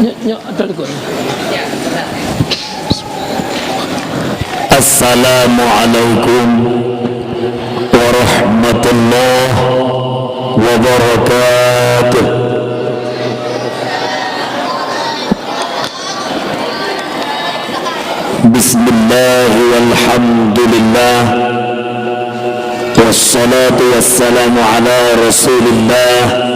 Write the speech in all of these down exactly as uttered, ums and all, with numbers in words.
Nyoe, nyoe, ata likot. Assalamualaikum warahmatullahi wabarakatuh. Bismillah walhamdulillah. Wassalatu wassalamu ala Rasulillah.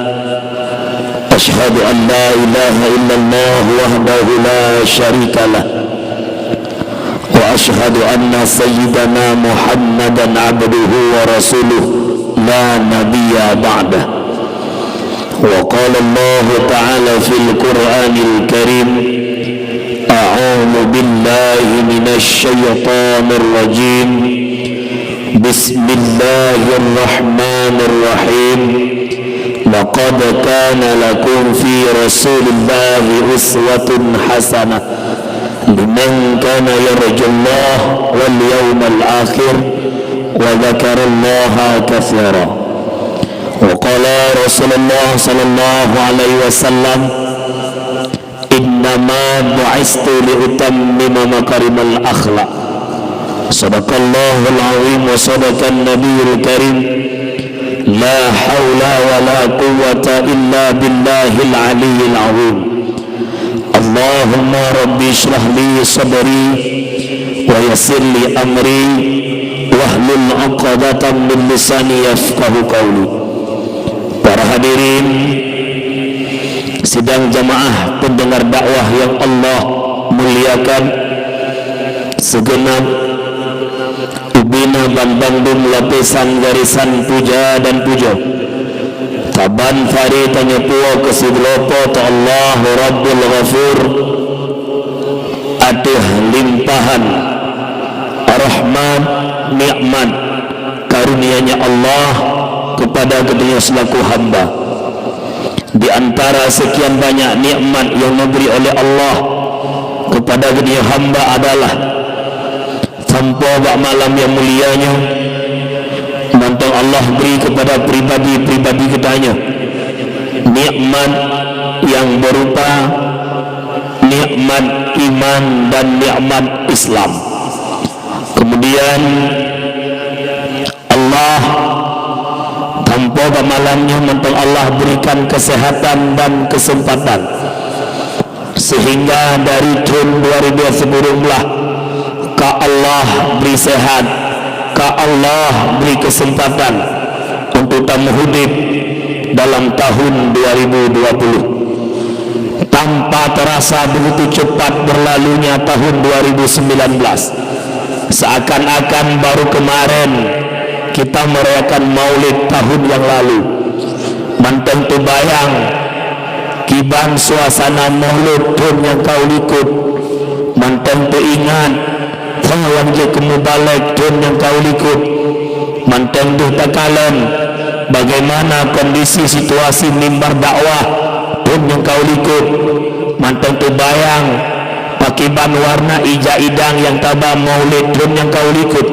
Asyhadu an la ilaha illallah wahdahu la syarikalah. Wa asyhadu anna sayyidana Muhammadan abduhu wa rasuluh la nabiyya ba'dah. Wa qala Allahu ta'ala fil Qur'anil Karim, a'udzu billahi minasy syaithanir rajim. Bismillahirrahmanirrahim. Laqad kana lakum fi Rasulillahi uswatun hasanah liman kana yarjullaha wal yawmal akhir wa dzakarallaha katsira. Wa qala Rasulullah sallallahu alaihi wasallam, "Innama bu'istu li utammima makarimal akhlaq." Sadaqallahul azim wa sadaqan nabiyul karim. La haula wa la quwwata illa billahil aliyyil azim. Allahumma rabbi shrah li sadri wa yassir li amri wahlul 'uqdatam min lisani yafqahu qawli. Para hadirin sidang jamaah pendengar dakwah yang Allah muliakan, segenap ubena banmandum lapisan garisan puja dan pujoe. Saban hari tanyoe puwoe keu sidroe Po teu Allah Rabbul Ghafur ateueh limpahan rahmat, nikmat, karunia-Nya Allah kepada geutanyoe selaku hamba. Di antara sekian banyak nikmat yang diberi oleh Allah kepada geutanyoe hamba adalah sampoe bak malam yang mulia nyoe, mantong Allah beri kepada pribadi-pribadi geutanyoe nikmat yang berupa nikmat iman dan nikmat Islam. Kemudian Allah, tanpa bak malam nyoe mantong Allah berikan kesehatan dan kesempatan, sehingga dari thon dua ribu sepuluh belas ka Allah beri sehat, ka Allah beri kesempatan untuk tameuhudép dalam tahun dua ribu dua puluh. Tanpa terasa begitu cepat berlalunya tahun dua ribu sembilan belas. Seakan-akan baru kemarin kita merayakan Maulid tahun yang lalu. Mantong teubayang kiban suasana Maulid thon nyang ka u likot. Mantong teuingat peue nyang jeuet keu mubalek thon nyang ka u likot. Mantong deuh takalon bagaimana kondisi situasi mimbar dakwah thon nyang ka u likot. Mantong teubayang pakiban warna ija idang nyang taba Maulid thon nyang ka u likot.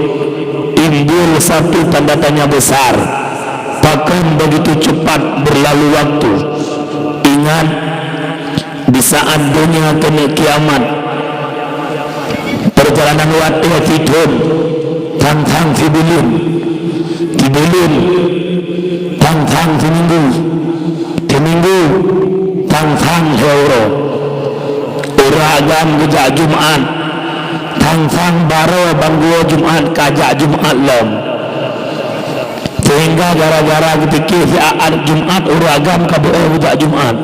Timbul satu tanda tanya besar, pakon begitu cepat berlalu waktu? Ingat, di saat donya keuneuk kiamat, perjalanan watée sithon thang-thang sibuleuen, sibuleuen thang-thang siminggu, siminggu thang-thang lhée uroe. Ureuëng agam geujak Jumat, thang-thang barô ban geuwoe Jumat ka jak Jumat lom. Sehingga gara-gara geupike siat Jumat ureuëng agam ka beu-o geujak Jumat.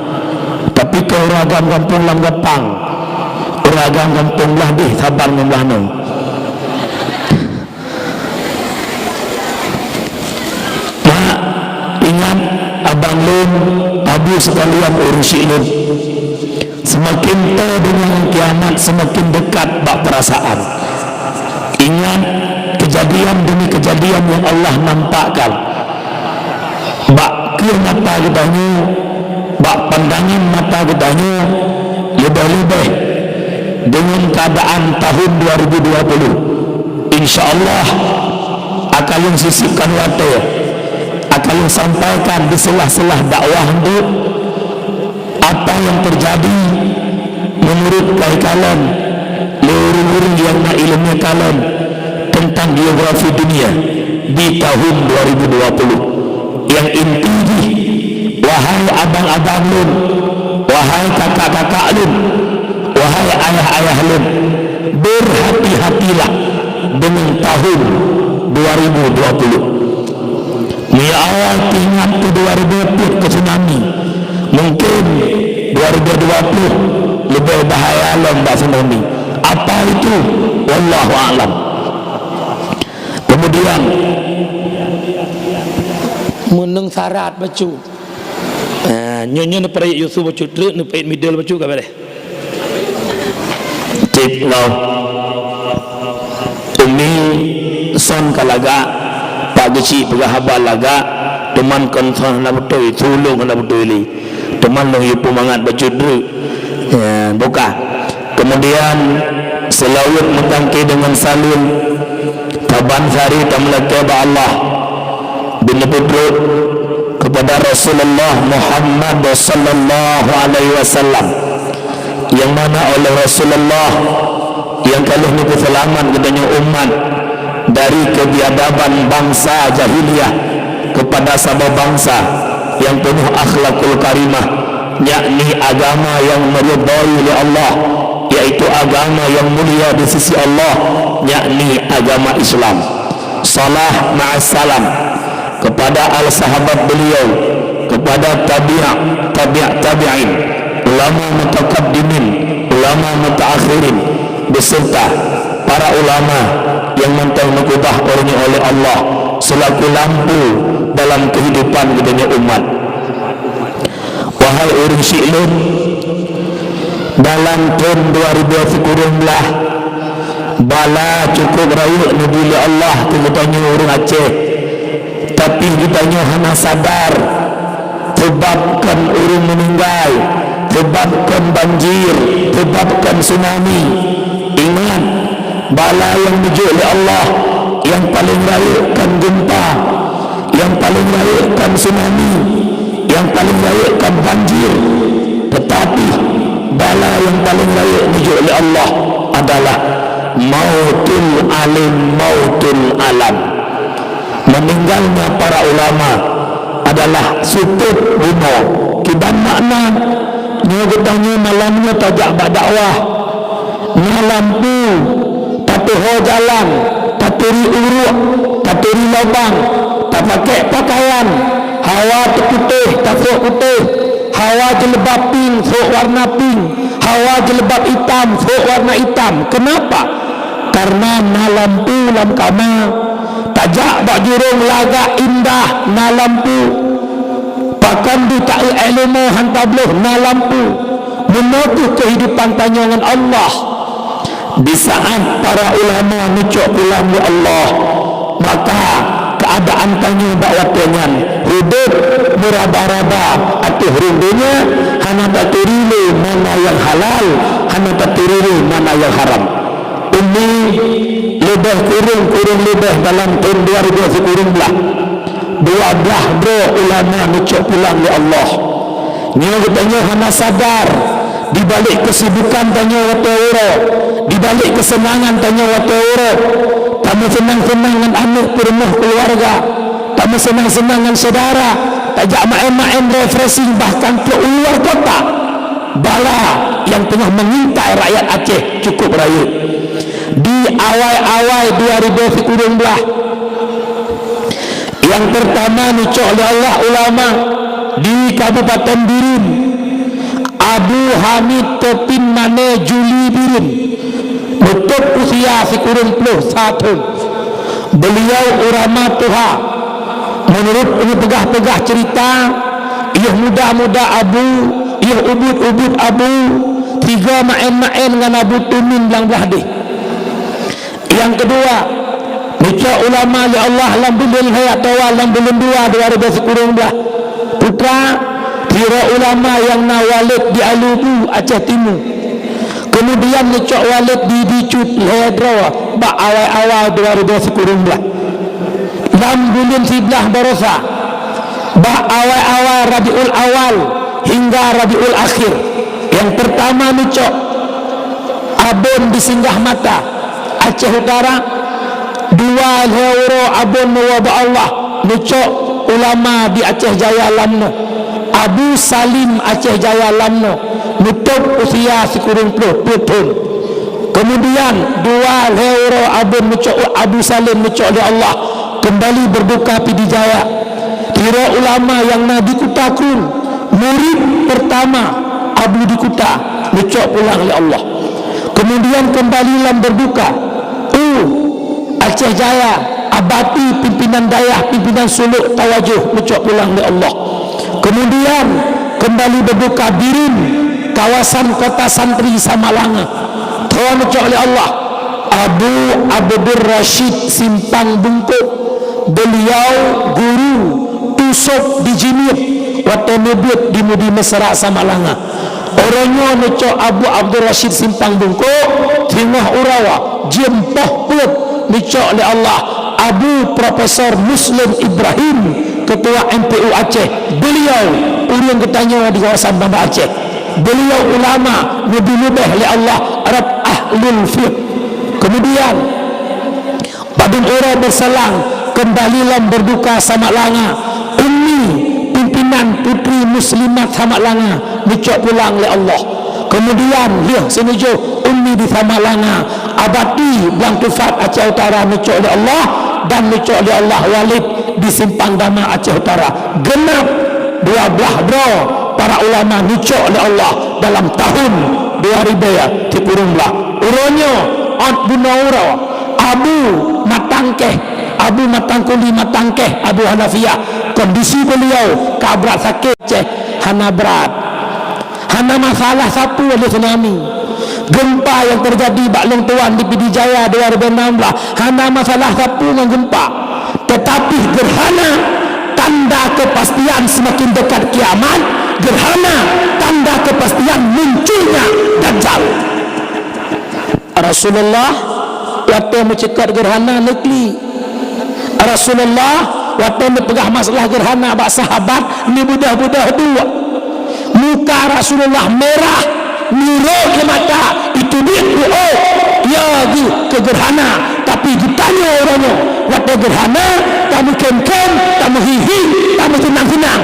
Tapi keu ureuëng agam gampông Lam Gapang, ureuëng agam gampông blah deh saban ngon blah nyoe. Mak, ingat abang lôn, abu sekalian ureuëng syiek lôn. Seumaken toe donya ngon kiamat, seumaken deukat bak peurasaan. Ingat, keujadian deumi keujadian nyang Allah nampakkan bak keue mata geutanyoe, bak pandangan mata geutanyoe, leubeh-leubeh deungon keuadaan tahun dua ribu dua puluh. Insya Allah, akan lôn sisipkan watée, akan lôn sampaikan di sela-sela dakwah nyoe apa nyang teujadi Meunurot kai kalon lé ureuëng-ureuëng nyang na iéleumé kalon teuntang geografi dunia di tahun dua ribu dua puluh. Nyang inti jih, wahai abang-abang lôn, wahai kakak-kakak lôn, wahai ayah-ayah lôn, beurhati-hatilah deungon tahun dua ribu dua puluh. Meunyoe awai teuingat keu dua ribu peuet keu tsunami, mungken dua ribu dua puluh leubeh bahaya lom bak tsunami. Apa itu? Wallahu a'lam. Kemudian, meunang syarat bacut. Ah, nyoe, nyoe neupeurayek Yusuf bacut treuk, neupeuet middle bacut ka beureh. Cit ngon Umi son ka lagak, Pak Geuchik peugah haba lagak, teuma kon son hana beutôi, tulông hana beutôi lé. Teuma lôn yue peumangat bacut treuk. Ya, buka. Kemudian, seulaweuet meutangke deungon saleuem, taban sari tameulakée bak Allah. Bin peutrok kepada Rasulullah Muhammad sallallahu alaihi wasallam, yang mana oleh Rasulullah yang ka lheueh neupeuseulamat geutanyoe umat dari kebiadaban bansa jahiliyah kepada saboh bansa yang penuh akhlakul karimah, yakni agama yang meridai oleh Allah, yaitu agama yang mulia di sisi Allah, yakni agama Islam. Salah ma'as salam kepada al sahabat beliau, kepada tabi'at, tabi'at tabi'in, ulama mutakaddimin, ulama mutaakhirin, beserta para ulama yang mantong meukeubah ureuëng oleh Allah selaku lampu dalam kehidupan geutanyoe umat. Wahai ureuëng syiek lôn, dalam thon dua ribu sikureueng blah, bala cukup rayeuk neubri lé Allah keu geutanyoe ureuëng Aceh. Tapi geutanyoe hana sadar, seubab kon ureuëng meuninggai, seubab kon banjir, seubab kon tsunami. Ingat, bala nyang neujok lé Allah nyang paleng rayeuk kon geumpa, nyang paleng rayeuk kon tsunami, nyang paleng rayeuk kon banjir, teutapi bala nyang paleng rayeuk neujok lé Allah adalah mautul alim, mautul alam. Meuninggalnya para ulama adalah sutôt bunoe. Kiban makna, nyoe geutanyoe malam nyoe tajak bak dakwah. Na lampu, tateuho jalan, taturi uruek, taturi lobang, tapakèk pakaian, hawa teuputéh, tasôk putéh, hawa jilbab pink, sôk warna pink, hawa jilbab itam, sôk warna itam. Keunapa? Kareuna na lampu lam kama. Tajak bak jurông lagak indah, na lampu. Pakon di taeu ileumèe han tabloh, na lampu. Meunoe keuh keuhidupan tanyoe ngon Allah. Di saat para ulama neucok pulang lé Allah, maka keuadaan tanyoe bak watèe nyan udép meuraba-raba ateueh rhueng donya, hana taturi lé mana nyang halal, hana taturi lé mana nyang haram. Umi leubeh kureueng, kureueng leubeh dalam thon dua ribu sikureueng blah, dua blah droe ulama neucok pulang lé Allah. Nyoe geutanyoe hana sadar, di balek keusibukan tanyoe watèe uroe, di balek keuseunangan tanyoe watèe uroe, tameuseunang-seunang ngon aneuk peurumoh keuluwarga, tameuseunang-seunang ngon syedara, tajak maén-maén refreshing bahkan trok u luwa kota. Bala nyang teungoh meungintai rakyat Aceh cukup rayeuk. Di awai-awai dua ribu sikureueng blah, nyang peurtama neucok lé Allah ulama di Kabupaten Bireuen, Abu Hamid Topin Mane Juli Bireuen, neutôb usia sikureueng ploh sa thon. Beuliau ulama tuha. Meunurot geupeugah-peugah ceurita, yôh muda-muda abu, yôh ubit-ubit abu, sigoe maén-maén ngon Abu Tumin lam blah deh. Nyang keudua, neucok ulama lé Allah lam buleuen lhèe atawa lam buleuen dua dua ribu sikureueng blah. Putra, sidroe ulama nyang na waled di Alubu, Aceh Timu. Keumudian neucok waled di Dicut lhèe droe bak awai-awai dua ribu sikureueng blah. Lam buleuen siblah barosa, bak awai-awai Rabiul Awal hingga Rabiul Akhir. Nyang peurtama neucok Abon di Singgah Mata, Aceh Utara, dua lhée uroe Abon neuwoe bak Allah, neucok ulama di Aceh Jaya Lamno. Abu Salim Aceh Jaya Lamno, neutôb usia sikureueng ploh peuet thon. Keumudian, dua lhée uroe Abon neucok, Abu Salim neucok lé Allah, keumbali beuduka Pidie Jaya. Sidroe ulama nyang na di Kuta Krueng, murit peurtama Abu di Kuta, neucok pulang lé Allah. Keumudian keumbali lam beuduka, u Aceh Jaya, Abati, pimpinan dayah, pimpinan suluk Tawajoh, neucok pulang lé Allah. Keumudian keumbali beuduka Bireuen, kawasan kota santri Samalanga, tho neucok lé Allah. Abu Abdul Rasyid Simpang Bungkôk, beuliau guru tusôb di Jimiet watée neubeuet di Mudi Mesra Samalanga. Uroe nyoe neucok Abu Abdul Rasyid Simpang Bungkôk, teungoh uroe jeuem poh peuet neucok lé Allah Abu Profesor Muslim Ibrahim, Ketua M P U Aceh. Beuliau ureuëng geutanyoe di kawasan Banda Aceh. Beuliau ulama neubiléh lé Allah rab ahlul fiqh. Keumudian, padum uroe beuselang, keumbali lam beuduka Samalanga, Ummi, pimpinan putri muslimat Samalanga, neucok pulang lé Allah. Keumudian, lheueh sineujoh Ummi di Samalanga, Abati, Blang Tufat, Aceh Utara, neucok lé Allah, dan neucok lé Allah Walid di Simpang Dama, Aceh Utara. Geunap dua blaih droe para ulama neucok lé Allah dalam tahun dua ribée sikureueng blaih. Uroe nyoe, ôt bunoe uroe, Abu Matangkeh, Abu Matangkuli Matangkeh, Abu Hanafiah, kondisi beuliau ka brat sakét, ceh hana brat. Hana masalah sapeue lé tsunami. Geumpa nyang teujadi bak lôn tuan di Pidie Jaya dua ribée nam blaih, hana masalah sapeue ngon geumpa. Teutapi geurhana tanda keupastian seumaken dekat kiamat, geurhana tanda keupastian munculnya Dajjal. Rasulullah watée meuceukat geurhana neukli. Rasulullah watée neupeugah masalah geurhana bak sahabat, neubeudôh-beudôh duek. Muka Rasulullah mirah, nirok di mata, itu dia doa, ya geuh keu geurhana. Tapi geutanyoe uroe nyoe, watée geurhana, tameukhém-khém, tameuhi-hi, tameuseunang-seunang.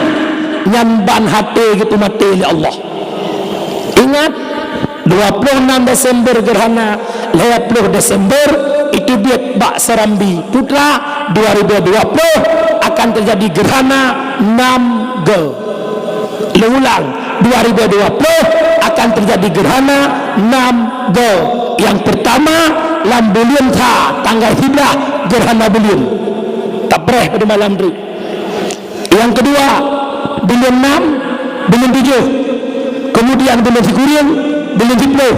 Nyan ban até geupeumaté lé Allah. Ingat, dua ploh nam Desember geurhana, lhée ploh Desember itu biet bak Serambi Putra, dua ribée dua ploh akan teujadi geurhana nam ge. Lôn ulang, dua ribée dua ploh akan teujadi geurhana nam ge. Nyang peurtama, lam buleuen Sa, tanggai siblaih geurhana buleuen. Tapreh pada malam tu. Nyang keudua, buleuen nam, buleuen tujoh, keumudian buleuen sikureueng, buleuen siploh,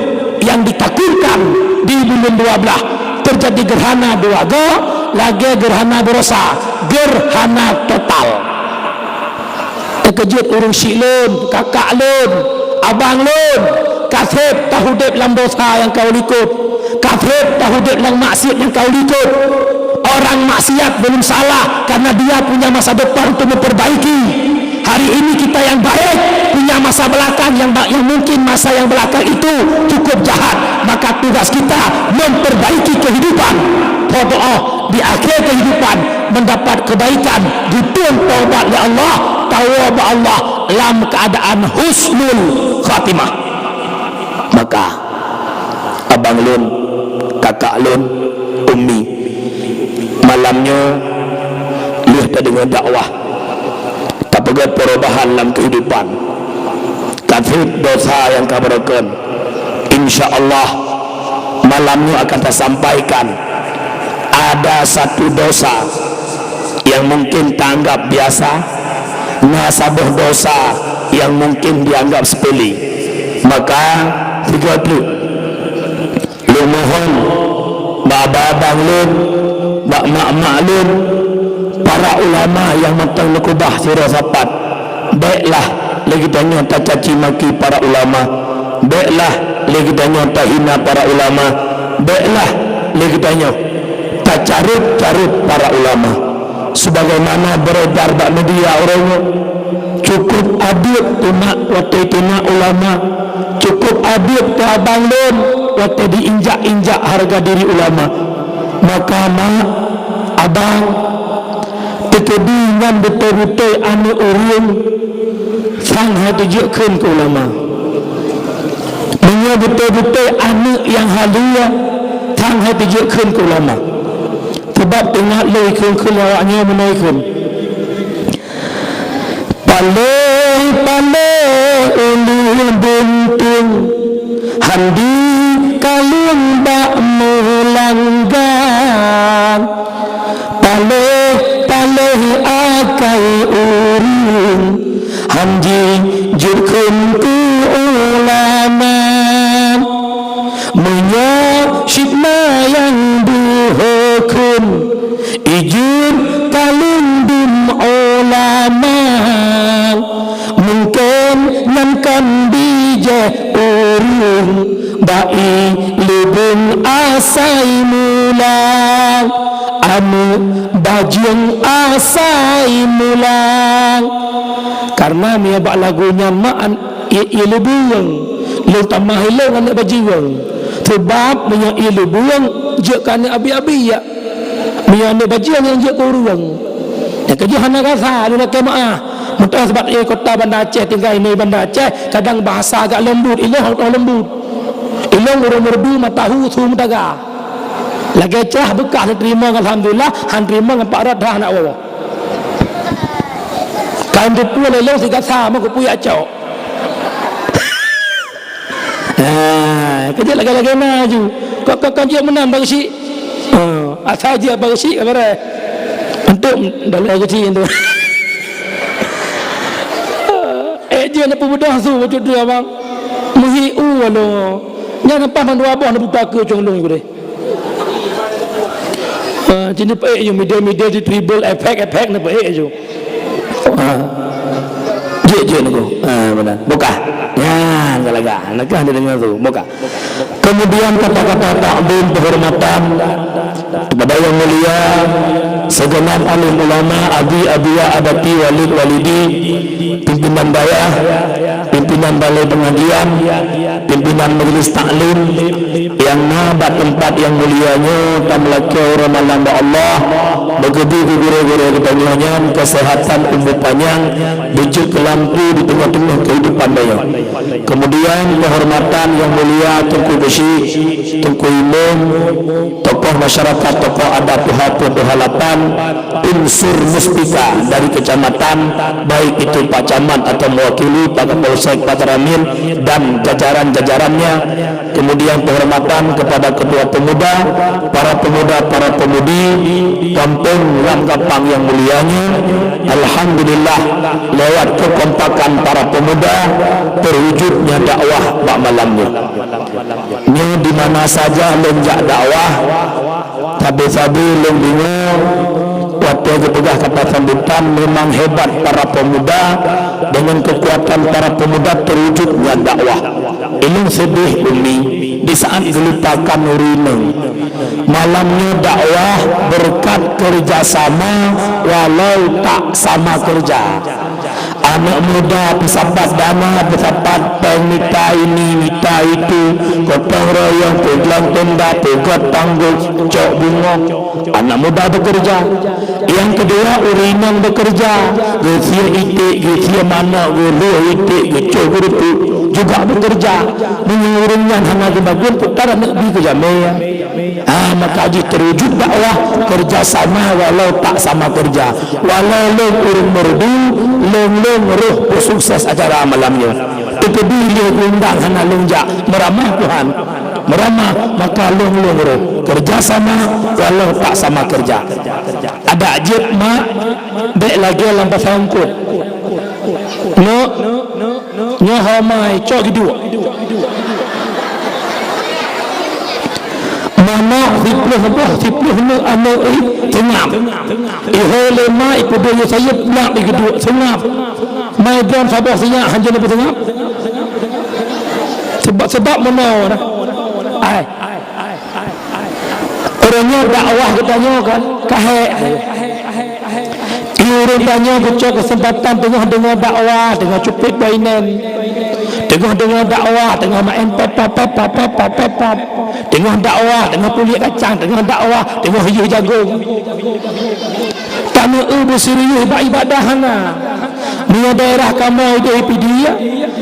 nyang ditakhirkan di buleuen dua blaih, teujadi geurhana dua go, lagée geurhana baroesa, geurhana total. Teukeujot ureuëng syiek lôn, kakak lôn, abang lôn, ka seb taudeb lam dosa nyang ka u likot, ka seb taudeb lam maksiat nyang ka u likot. Orang maksiat belum salah karena dia punya masa depan untuk memperbaiki. Hari ini kita yang baik punya masa belakang yang ba-, yang mungkin masa yang belakang itu cukup jahat, maka tugas kita memperbaiki kehidupan. Podoh di akhir kehidupan mendapat kebaikan, geuteueng taubat lé Allah, tawoe bak Allah lam keadaan husnul khatimah. Maka abang lôn, kakak lôn, Ummi, malam nyoe lheueh tadeungoe dakwah, tapeugét perubahan lam kehidupan. Ka seb dosa nyang ka beureukeun. Insya Allah, malam nyoe akan tasampaikan ada satu dosa yang mungkin taanggap biasa, na saboh dosa yang mungkin dianggap sepele. Maka, tiga tu, lôn mohon bak abang-abang lôn, bak mak-mak lôn, para ulama nyang mantong neukeubah sidroe sapat, béklah lé geutanyoe tacaci maki para ulama, béklah lé geutanyoe tahina para ulama, béklah lé geutanyoe tacarôt-carôt para ulama. Sebagaimana beredar bak media uroe nyoe, cukup abeuet teunak watée teunak ulama, cukup abeuet teuh abang lôn, watée diinjak-injak hareuga diri ulama. Maka mak, abang, teukeudi nyan beutôi-beutôi aneuëk ureuëng, sang hai teujeuet kheun keu ulama. Meunyoe beutôi-beutôi aneuëk nyang halia, sang hai teujeuet kheun keu ulama. Sabab teuingat lé kheun-kheun awaknyoe meunoe kheun. Paléh-paléh ulôn buntung, han jikalon bak meulanggang. Paléh-paléh akai ureuëng, han jijeuet kheun keu ulama. Meunyoe cit na nyang beuhukon, ijeuet kalon dum ulama, mungken nyan kon bijéh ureuëng bak ié leubeng asai mulang, aneuëk bajeueng asai mulang. Kareuna meunyoe bak lagu nyan mak an-, ié, ié leubeng, lôn tamah ilong aneuëk bajeueng. Sabab meunyoe ié leubeng jeuet keu aneuëk abi-abi ya. Meunyoe aneuëk bajeueng nyang jeuet keu ureuëng. Nyang keujeuet hana rasa, lôn lakée meuáh. Meutoh sabab, eh, kota Banda Aceh, tinggai di Banda Aceh, kadang bahasa agak lembut, ilong hana lembut. Ilong ureuëng Meureudu matahu su meutaga. Lagée cah beukah neuteurimong, alhamdulillah, han teurimong ngon pak rot dah anak woe. Kain teupue lé lôn sigasa meukupu yak cok. Ah, keujeuet lagée-lagée na ju. Kok, kok, kok jeuet meunan bak geusyik? Ah, asai jeuet bak geusyik ka bareh. Untuk dalam geusyik tu. Eh, jeuet na peubeudôh su bacut tu abang. Meuhi u aloe. Nyan leupah mandua boh na buta keu cong lôn gurée. Ah, sini peuék ju, midé-midé di treble, efek-efek na peuék ju. Ah. Jeuet, jeuet niku. Ah, beuna. Bukah. Nyan ka lagak. Nakah dia dengar tu. Bukah. Kemudian kata-kata takzim penghormatan kepada yang mulia segenap alim ulama, abi, abiya, abati, walid, walidi, pimpinan dayah, pimpinan balai pengajian, pimpinan majelis taklim, nyang na bak teumpat nyang mulia nyoe, tameulakée uroe malam bak Allah, beukeubri keu gurée-gurée geutanyoe nyan keuseuhatan, umur panyang, beujeuet keu lampu di teungoh-teungoh keuhidupan tanyoe. Kemudian kehormatan nyang mulia Teungku Geusyik, Teungku Imum, tokoh masyarakat, tokoh adat, tuha peuet, tuha lapan, unsur muspika dari kecamatan, baik itu Pak Camat atau mewakili Pak Kapolsek, Pak Danramil, dan jajaran-jajarannya. Kemudian penghormatan kepada ketua pemuda, para pemuda, para pemudi, kampung Lam Gapang yang mulianya. Alhamdulillah, lewat kekompakan para pemuda, terwujudnya dakwah bak malam nyoe. Nyoe di mana saja lôn jak dakwah, sabe-sabe lôn deungoe watée geupeugah kata sambutan, memang hebat para pemuda, dengan kekuatan para pemuda terwujudnya dakwah. Ilôn seudeh, Umi, di saat geulupakan ureuëng inong. Malam nyoe dakwah beureukat keureuja sama walau tak sama keureuja. Aneuëk muda peusapat dana, peusapat péng, mita ini, mita itu, gotong royong, peuglang tenda, peugét tanggong, cok bungong. Aneuëk muda beukeureuja. Nyang keudua, ureuëng inong beukeureuja. Geusie iték, geusie manok, geuluh iték, geucok geureupuk, juga beukeureuja. Meunyoe ureuëng nyan hana geubagun, peue cara aneuëk bi keu jamé? Ah, maka jih terwujud dakwah kerja sama walau tak sama kerja. Walau lôn ureuëng Meureudu, lôn-lôn roh peusukses acara malam nyoe. Teukeudi lé undang hana lôn jak, meuramah Tuhan. Meuramah, maka lôn-lôn roh. Kerja sama walau tak sama kerja. Adak jeuet mak, bék lagée lam pasai eungkôt. Nyoe, nyoe homai, cok geuduek. Manok siploh boh, siploh neuk aneuëk, ih, seungab. Ihôi lé mak, ipeuduek yue sayeuep, nak digeuduek, seungab. Mai dron saboh sinyak, hanjeuet neupeuseungab. Sebab, sebab meunoe na. Ai. Ureuëng nyoe dakwah geutanyoe kan, ka hék. Di ureuëng tanyoe geucok keuseumpatan teungoh deungoe dakwah, deungoe cupet bak inong. Teungoh deungoe dakwah, teungoh maén pep, pep, pep, pep, pep, pep, pep. Teungoh dakwah, teungoh puléh kacang, teungoh dakwah, teungoh yue jagong. Taneuk eu beuserius bak ibadah hana. Meunyoe daerah kamoe idéh Pidie,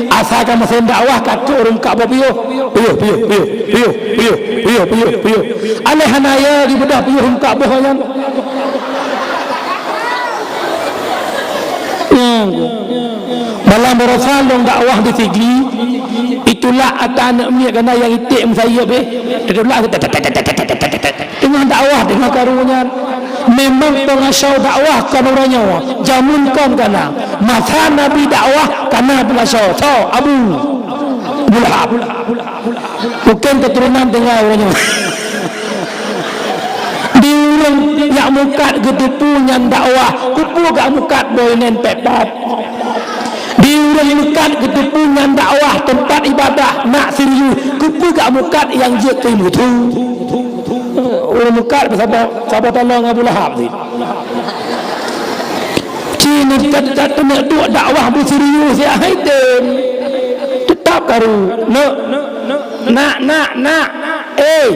asai kamoe seuem dakwah, ka trok ureuëng meukat boh piôh. Piôh, piôh, piôh, piôh, piôh, piôh, piôh, piôh, piôh. Aléh hana ya, di beudah piôh meukat boh nyan. Nyan. Malam baroesa lôn dakwah di Sigli, itulak ata aneuk miet kana nyang iték meusayeup, eh. Itulak, teungoh dakwah, teungoh karu nyan. Memang peungasoe dakwah kon uroe nyoe, jameun kon kana. Masa Nabi dakwah kana peungasoe. Soe? Abu, Abu Lahab. Bukon keuturonan tinggai uroe nyoe. Di ureuëng jak meukat geuteupeue nyan dakwah, keupeue gak meukat boh inong pep-pep. Di ureuëng meukat geuteupeue nyan dakwah, teumpat ibadah, nak serius, keupeue gak meukat nyang jeuet keu imeuthu. Ureuëng meukat saboh, saboh tanoh ngon Abu Lahab cit. Ci neutet-tet keuneuk duek dakwah beuserius, ya hai tem. Teutap karu. Neuk. Nak, nak, nak. Eh.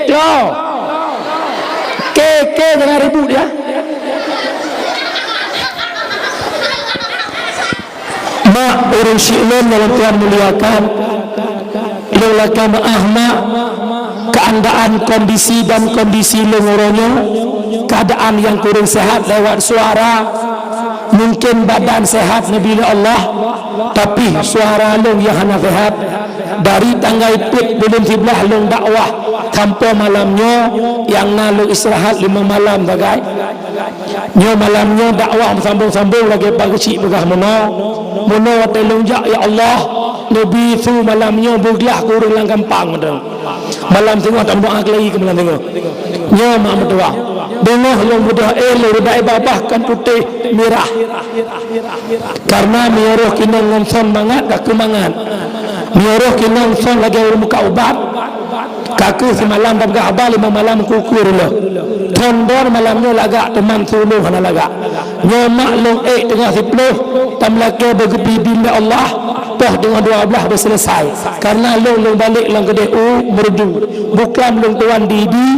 Klo. Ke, ke, jangan ribut, ya. Mak, ureuëng syiek lôn nyang Tuhan muliakan, lôn lakée meuáh, Mak, keadaan kondisi dan kondisi lôn uroe nyoe, keadaan nyang kureueng sehat lewat suara, mungkin badan sehat neubri lé Allah, tapi suara lôn nyang hana sehat. Dari tanggai peuet buleuen siblaih lôn dakwah sampoe malam nyoe, nyang na lôn istirahat limong malam sagai. Nyoe malam nyoe dakwah meusambong-sambong lagée Pak Geuchik peugah meunoe. Meunoe watée lôn jak, ya Allah, neubri su malam nyoe beuglah keu ureuëng lam gampang meuteun. Malam singoh tameudoá keulai keu malam singoh. Nyoe mak meutuah. Beungoh lôn beudôh, eh, lôn reudak babah kan putéh mirah. Karena meunyoe roh keunoe ngon son mangat, ka keuh mangat. Meunyoe roh keunoe son lagée ureuëng muka ubat, ka keuh simalam tapeugah haba limong malam kukur lom. Thon dor malam nyoe lagak, teuma su lôn hana lagak. Nyoe mak lôn ék teungoh siploh, tameulakée beugeupidin lé Allah, poh teungoh dua blaih beuseuleusai. Karena lôn, lôn balek lôn keudeh u Meureudu. Buklam lôn tuan di-di,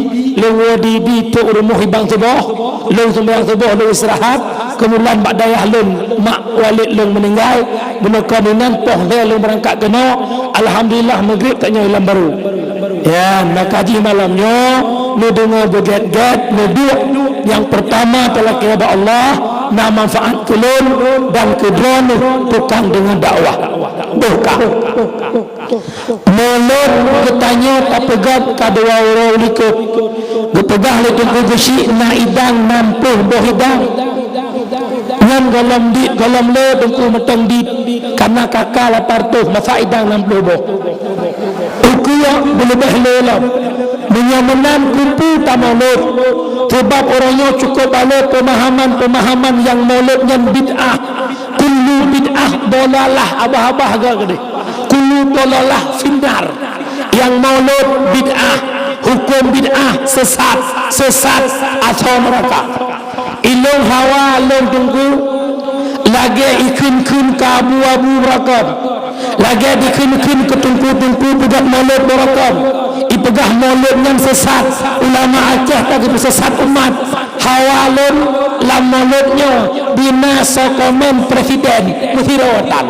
lôn woe di-di trok rumoh ibang suboh, lôn sumbayang suboh, lôn istirahat, keumulan bak dayah lôn, mak walid lôn meuninggai, bunoe kon inan poh lhée lôn beurangkat keunoe, alhamdulillah, meugrib tanyoe lam barô. Ya, maka jih malam nyoe, neudeungoe beugét-gét, neuduek nyang peurtama talakée bak Allah, na manfaat keu lôn dan keu droeneuh tukang deungon dakwah. Boh ka. Mulod geutanyoe tapeugét ka dua uroe likot. Geupeugah lé Teungku Geuchik na idang nam ploh boh idang. Nyan gohlom dit, gohlom lé Teungku mantong dit, kana kaka lapan reutôh masa idang nam ploh boh. Ukeue beuleubeh lé lom. Meunyoe meunan keupeue tamulod, sabab uroe nyoe cukôp balot peumahaman-peumahaman nyang mulod nyan bid'ah. Kullu bid'ah dolalah, abah-abah geuh keudeh. Kullu dolalah finnar. Nyang mulod bid'ah, huköm bid'ah sesat, sesat asoe neuraka. Ilôn hawa lôn Teungku, lagée ikheun-kheun keu abu-abu beurakam, lagée dikheun-kheun keu teungku-teungku peugét mulod beurakam, ipeugah mulod nyan sesat, ulama Aceh ka geupeusesat umat. Hawa lôn lam mulod nyoe bina soe komen presiden meusidroe tan.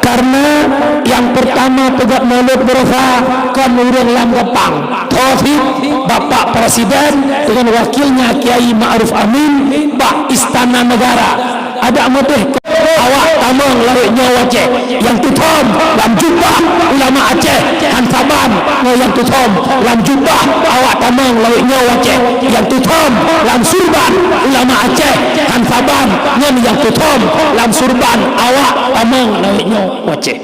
Karena nyang peurtama peugét mulod beurosa kon ureuëng lam gampang. Tho cit Bapak Presiden deungon wakilnya Kiai Ma'ruf Amin bak Istana Negara. Adak meudeh awak tamong lawét nyoe u Aceh. Nyang tuthom lam jubah ulama Aceh han saban ngon nyang tuthom lam jubah awak tamong lawét nyoe u Aceh. Nyang tuthom lam surban ulama Aceh han saban ngon nyang tuthom lam surban awak tamong lawét nyoe u Aceh.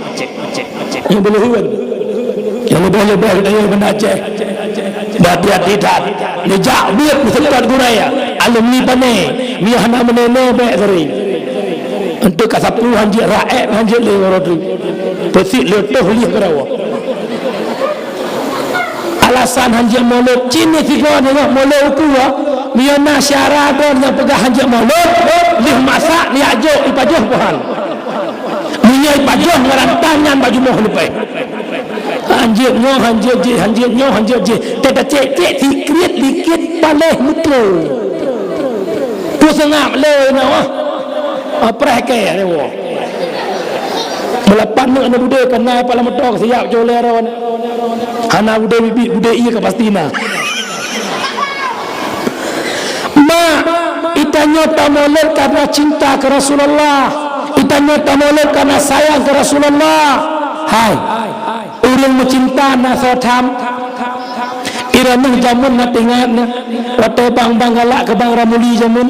Nyang beuleuheuen. Nyang leubeh-leubeh geutanyoe banda Aceh. Hati-hati that. Neujak buet meuseutôt gurée, alumni pane. Meunyoe hana meunoe-noe bék sering. Enteuk ka sapeue hanjeuet raék hanjeuet lé uroe teuk. Peusiek lé toh lieh keurawa. Alasan hanjeuet mulod, cit sigoe nyoe mulod ukeue. Meunyoe na syara droe nyang peugah hanjeuet mulod, lheueh masak neujak jok ipajoh Tuhan. Meunyoe ipajoh ngon rantang Nyan bak jumoh leupah. Hanjeuet nyoe, hanjeuet jih, hanjeuet nyoe, hanjeuet jih. Teuka cek-cek sikriet dikit paléh meutrô. Peuseungab lé na wah. Apreh kèe lé woe. Beulapan neuk na budé keunan pala moto siap jolé ron. Hana budé bibi, budé ié ka pasti na. Mak, itanyoe tamulod karena cinta keu Rasulullah. Itanyoe tamulod karena sayang keu Rasulullah. Hai, ureueng meucinta na soe tham. Iroh neuh jameun na teuingat na. Watèe bang-bang galak keu bang Ramuli jameun.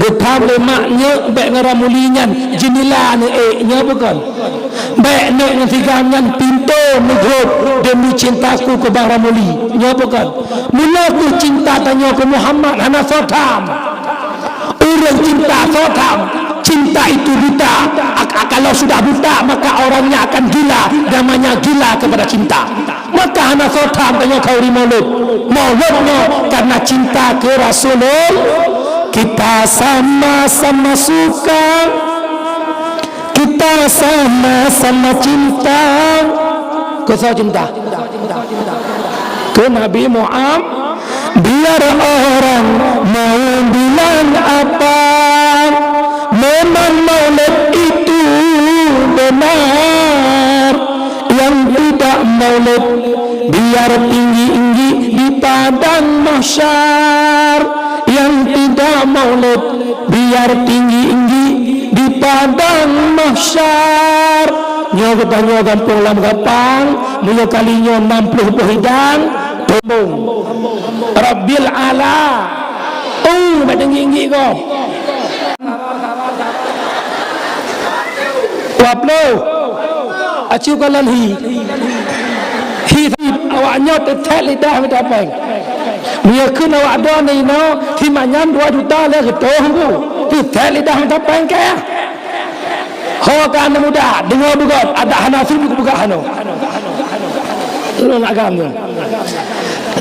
Geutham lé mak nyoe bèk ngon Ramuli nyan jeunila neuék nyoe bukon. Bèk neuk ngon sigam nyan pintoe meugrôp demi cintaku keu bang Ramuli. Nyoe bukon. Meunoe kheueh cinta tanyoe keu Muhammad hana soe tham. Ureueng cinta soe tham. Cinta itu buta. Ak-, ak-, kalau sudah buta, maka orangnya akan gila. Namanya gila kepada cinta. Maka hana soe tham tanyoe khauri maulud. Maulud nyoe karena cinta keu Rasulul. Kita sama-sama suka. Kita sama-sama cinta. Keu soe cinta? Keu Nabi Muhammad. Biar orang mau bilang apa, memang maulid itu benar. Yang tidak maulid, biar tinggi-tinggi di padang mahsyar. Yang tidak maulid, biar tinggi-tinggi di padang mahsyar. Nyoe geutanyoe gampông lam gapang, meunyoe kali nyoe nam ploh boh idang, teumbông. Rabbil ala. Ung, bak tinggi-tinggi gob. Dua ploh. Acu kalon hi. Hi, hi, awak nyoe teuthét lidah mita péng. Meunyoe kheun awak droeneuh inoe, hi manyam dua juta lé geutoh ku. Teuthét lidah mita péng keu. Ho ka aneuk muda, deungoe beugöt, adak hana su peugah hano. Lôn agam nyoe.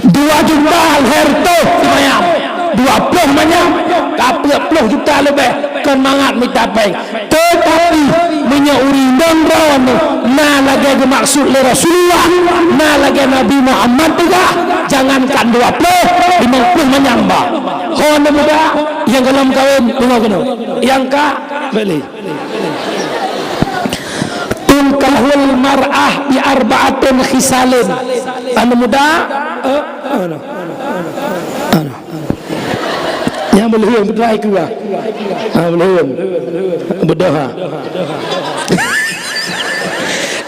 Dua juta lhèe reutôh manyam. Dua ploh manyam, ka peuet ploh juta leubeh kon mangat mita péng. Teutapi, meunyoe ureueng ngon droeneuh na lagèe geumaksud lé Rasulullah, na lagèe Nabi Muhammad peugah, jangankan dua ploh, limong ploh manyam ba. Ho aneuk muda nyang goh lom kawén, deungoe keunoe. Nyang ka beli. Tunkahul mar'ah bi arba'atin khisalin. Aneuk muda, eh, anu, anu. Nyang meuleuheuen beutôi keue. Ha, meuleuheuen. Beudôh, ha.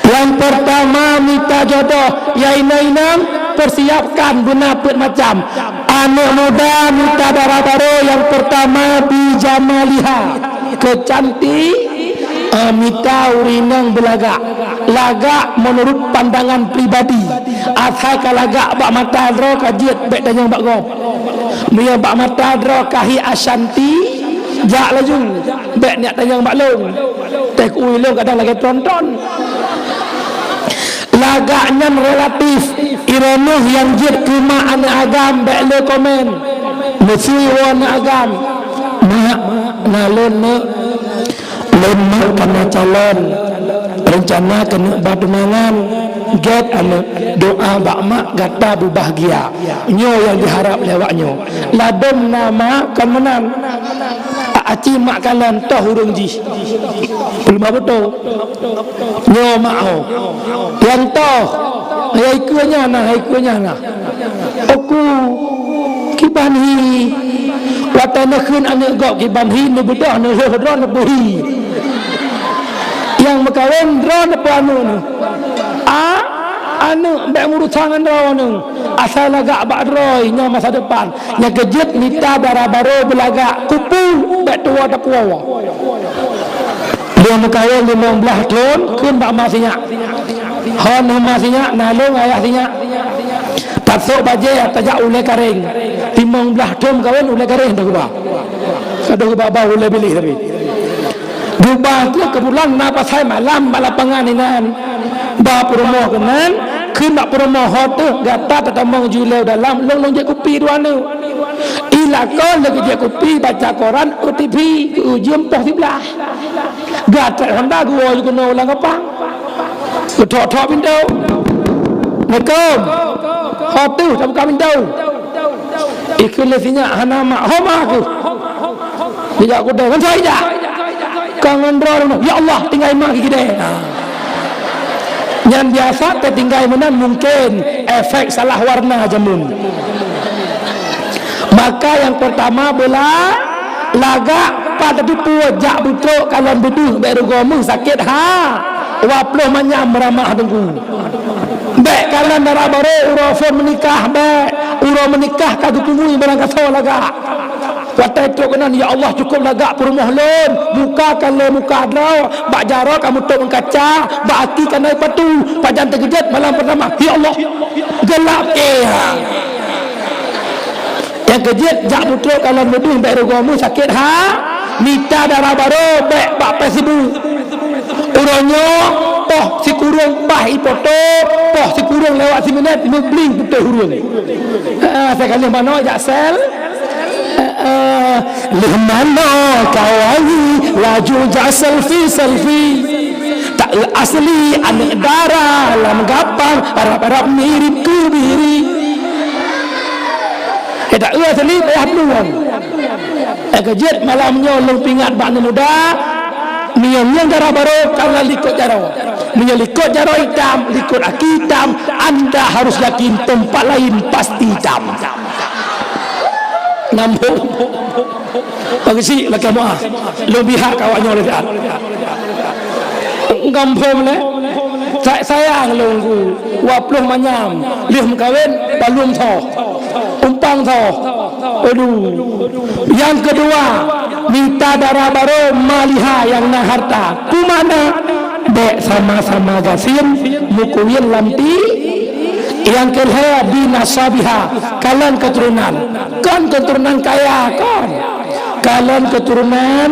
Yang pertama mita jodoh, ya inong-inong, persiapkan beuna peuet macam. Aneuk muda mita dara barô, yang pertama bi jamaliha, keucantik, eh, mita ureueng inong beulagak. Lagak meunurut pandangan pribadi. Asai ka lagak bak mata droe ka jeuet, bèk tanyong bak gob. Meunyoe bak mata droe ka hi Ashanti, jak laju, bèk neuk tanyong bak lôn. Teuh keu ulôn kadang lagèe tron-tron. Lagak nyan relatif. Iroh neuh nyang jeuet keu mak aneuk agam bèk le komen. Meusui woe aneuk agam. Mak, na lôn neuk. Lôn mak kana calon. Reuncana keuneuk ba tunangan. Gèt aneuk, doa bak mak gata beubahgia. Nyoe nyang jiharab lé awak nyoe. Ladôm na mak kon meunan. A-, aci mak kalon toh ureueng jih. Peuleumah beutôi. Nyoe mak ho. Nyang toh. Hai keue nyan na, hai keue nyan na. Oku kiban hi. Watèe neukheun aneuk gob kiban hi, neubeudôh, neuhloh droe, neupeuhi. Nyang meukawen droe, neupeu aneuk nyoe. A, aneuk bèk meurusan ngon droe nyoe. Asai lagak bak droe nyoe masa depan. Nyang keujeuet mita dara barô beulagak, kupu bèk tuwoe tapuwoe. Lheueh meukawen limong blaih thôn, kheun bak ma sinyak. Hon ma sinyak, na lôn ayah sinyak. Tasôk bajèe tajak ulèe karéng. Limong blaih thôn meukawen ulèe karéng teuh geuba. Ka teuh geuba bak ulèe biléh tapi. Geuba kheueh keubulan na pasai malam bak lapangan inan. Ba peurumoh keunan, kheun bak peurumoh, ho teuh gata tatamong ju lé u dalam, lôn lôn jép kupi dua nyoe. lakon, lagèe jép kupi, baca koran, O T V, keu ujeuen poh siblaih. Gatrek honda geuwoe keunoe lam gapang. Geuthok-thok pintoe. "Assalamualaikum." "Ho teuh, tabuka pintoe." Ikheun lé si nyak, "Hana mak." "Ho ma kheueh?" Dijak kudée, "Ngon soe ijak?" "Ka ngon droe." "Ya Allah, tinggai mak kidée." Ha. Nyan biasa teutinggai meunan, mungken efek salah warna jameun. Maka nyang peurtama beulah lagak pat teupeue jak beutrok kalon beudeuh bék rugoe meuh sakét ha. Dua ploh manyam ramah teungku. Bék kalon dara barô uroe phon meunikah bék. Uroe meunikah ka geupeungui barang kasoe lagak. Watée trok keunan, "Ya Allah, cukôp lagak peurumoh lôn. Muka ka lé muka droe, bak jaroe ka meutup meukaca, bak aki ka na patu, pajan teukeujot malam peurtama. Ya Allah, geulap kée ha." Nyang keujeuet jak beutrok kalon beudeuh bék rugoe meuh sakét ha, mita dara barô bék bak Facebook. Uroe nyoe poh sikureueng paih ipoto, poh sikureueng lewat siminét meubling putéh ureueng. Ha, sekali manoe jak sel. Ha, ha. Lheueh manoe ka wangi, laju jak selfie-selfie. Tak asli aneuk dara lam gapang, rab-rab mirip keu biri. Eh, tak eu asli payah plueng. Eh, keujeuet malam nyoe lôn peuingat bak aneuk muda, meunyoe ngon dara barô, karena likot jaroe. Meunyoe likot jaroe itam, likot aki itam, anda harus yakin tempat lain pasti itam. Nyambung. Bagi si lakée mua. Lôn bihak awak nyoe lé siat. Gampông lé. Sa-, sayang lôn ku. Dua ploh manyam. Lheueh meukawen, balum tho. Umpang tho. Aduh. Nyang keudua, mita dara barô maliha nyang na harta. Keu mana? Bék sama-sama gasien meukuwien lam ti. Nyang keulhée, binasabiha, kalon keuturonan. Kon keuturonan kaya, kon. Kalon keuturonan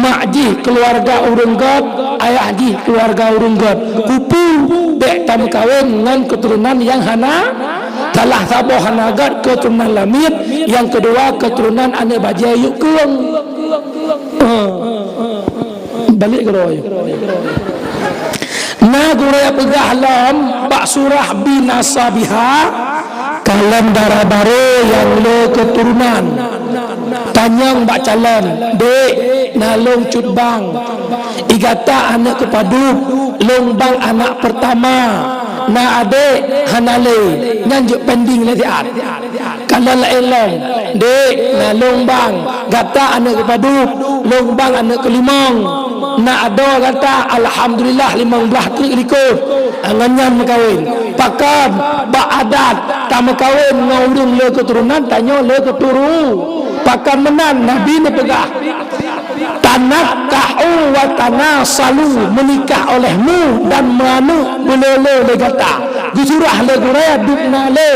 mak jih keuluwarga ureuëng göt, ayah jih keuluwarga ureuëng göt. Kupeue bék tameukawen ngon keuturonan nyang hana, salah saboh hana göt keuturonan lamiet, nyang keudua keuturonan aneuëk bajée yue keueng. Balek keudroe. Na gurée peugah lom bak surah binasabiha, kalon dara barô nyang le keuturonan. Tanyong bak calon, "Dek, na lôn cut bang. I gata aneuëk keupadub, lôn bang anak peurtama. Na adek, hana lé." Nyan jeuet pending lé siat. Kalon laén lom, "Dek, na lôn bang, gata aneuëk keupadub, lôn bang aneuëk keulimong. Na adoe gata, alhamdulillah, limong blaih treuk likot." Ngon nyan meukawen. Pakon bak adat tameukawen ngon ureuëng le keuturonan, tanyoe le keuturu-, pakon meunan Nabi neupeugah, "Tanakahu wa tanasalu, meunikah olehmu dan meuaneuëk beulé-lé lé gata." Geusurah lé gurée dubna lé.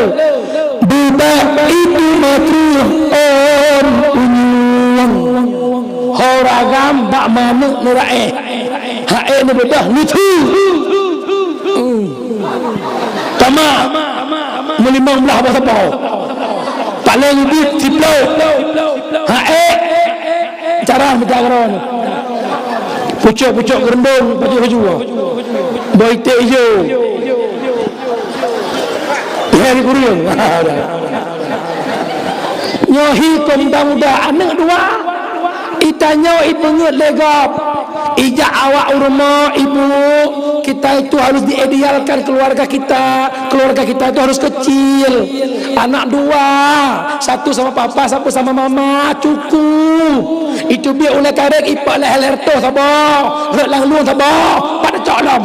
Bubak itu makruh ôn unyueng. Ho ragam bak maneuëk neuraéh. Haék neubeudôh lucu. Tama meulimong blaih boh sapo. Paléng ubit siplôh. Haék. Cara meujagroe nyoe. Pucok-pucok geurendong pajoh-pajoh. Boh iték ijo. Hai kureueng. Nyoe hi keu muda-muda, aneuëk dua. Itanyoe ipeungeuet lé gob. Ijak awak u rumoh, "Ibu, kita itu harus diidealkan keluarga kita. Keluarga kita itu harus kecil. Anak dua, satu sama papa, satu sama mama, cukup." Itu biet ulée karét ipak lhée lhée reutôh saboh, rot lam lueng saboh, pat tacok lom.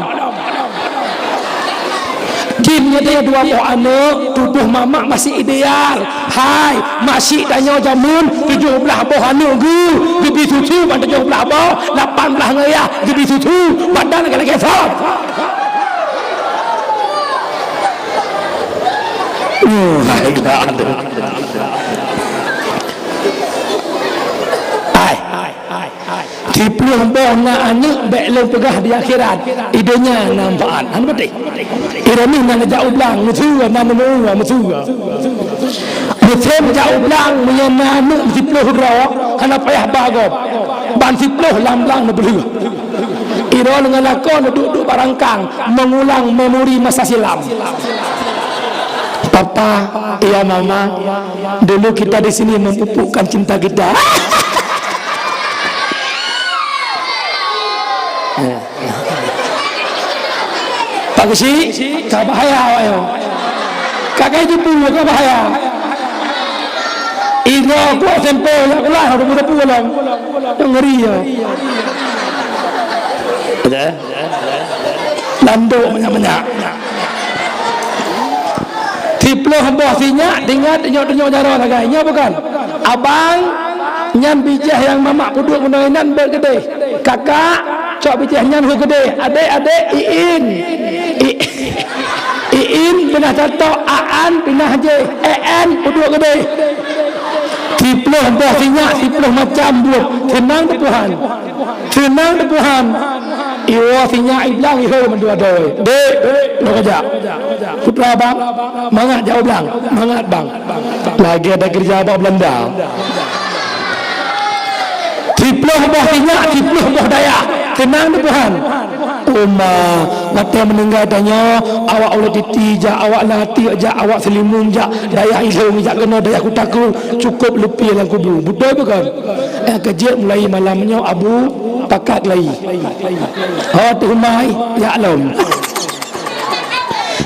Jim nyoe dua boh aneuëk, tuboh mamak masih ideal. Hai, masih tanyoe jameun tujoh blaih boh aneuëk geu, geubi susu ban tujoh blaih boh, lapan blaih ngon yah geubi susu, badan lagée-lagée sop. Oh, hai, hai. Siplôh boh na aneuëk bék lôn peugah di akhirat, i donya na manfaat. Hana beutôi. Ironis na neujak u blang, meuseue na neumeuue, meuseue. Sem jak u blang meunyoe na aneuk siploh droe, hana payah ba gob. Ban siploh lam blang neupeulheueh. Droe ngon lakoe neuduek-duek barangkang, mengulang memori masa silam. Papa, ya mama, dulu kita di sini memupukkan cinta kita. Pak Geuchik, ka bahaya awak nyoe. Ka kai teupeu ka bahaya. Ingat kuat sampai yak ulah ada muda pulang. Yang ngeri ya. Ada? Landok banyak-banyak. Siploh boh sinyak, ingat, ingat, ingat jaroe sagai. Ingat bukan? Abang, nyan bijéh nyang mamak peuduek meunoi nan beuet keudeh. Kakak, cok bijéh nyan hu keudeh. Adék, adék, iin. I-, iin pinah tatok, aan pinah jéh. En peuduek keudeh. Siploh boh sinyak, siploh macam buet. Seunang teuh Tuhan. Seunang teuh Tuhan. Iwoe sinyak iblang ihôi mandua doi. Dek, lo kajak. Putra bang, mangat jak u blang. Mangat bang. Lagée ada kerja bak Belanda. Siploh boh sinyak, siploh boh dayah. Seunang teuh Tuhan. Uma, watée meuninggai tanyoe, awak Ulee Titi jak, awak Latiek jak, awak Seulimeum jak, dayah Ilhong jak keunoe, dayah Kuta Krueng, cukôp leupie lam kubu. Beutôi bukan? Eh, keujeuet mulai malam nyoe Abu pakat lai. Ho teumai, ya lom.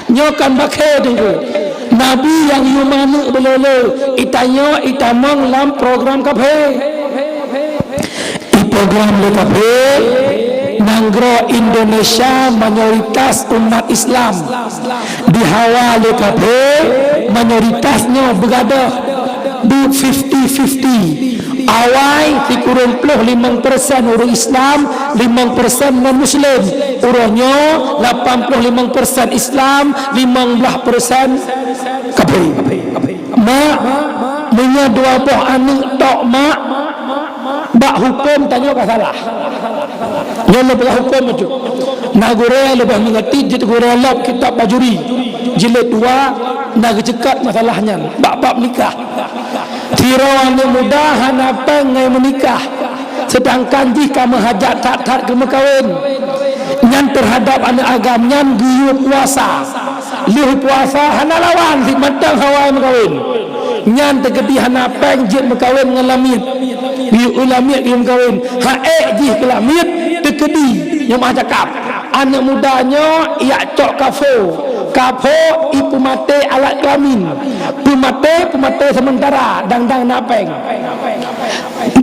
Nyoe kan bakhe Teungku. Nabi nyang yue manuk beulolo, itanyoe itamong lam program kaphé. Iprogram lé kaphé, nanggroe Indonesia mayoritas umat Islam. Dihawa lé kaphé, mayoritas nyoe beugadoh. Beuet fifty fifty. Awai sikureueng ploh limong persen ureuëng Islam, limong persen non-Muslim. Uroe nyoe lapan ploh limong persen Islam, limong blaih persen kaphé. Mak, meunyoe dua boh aneuëk tok mak, bak huköm tanyoe ka salah. Nyoe leubeh huköm bacut. Na gurée leubeh meungerti jeuet gurée lom kitab Bajuri jilid dua na geuceukat masalah nyan bak bab nikah. Sidroe aneuëk muda hana péng ngai meunikah, seudangkan jih ka meuhajat that-that keu meukawen. Nyan teuhadab aneuëk agam nyan geuyue puasa. Lheueh puasa hana lawan sit mantong hawa meukawen. Nyan teukeudi hana péng jeuet meukawen ngon lamiet. Geuyue lamiet geuyue meukawen. Ha ék jih keu lamiet teukeudi nyoe meucakap. Aneuëk muda nyoe ijak cok kafo. Kafo ipeumaté alat kelamin. Peumaté, peumaté seumeuntara dang-dang na péng.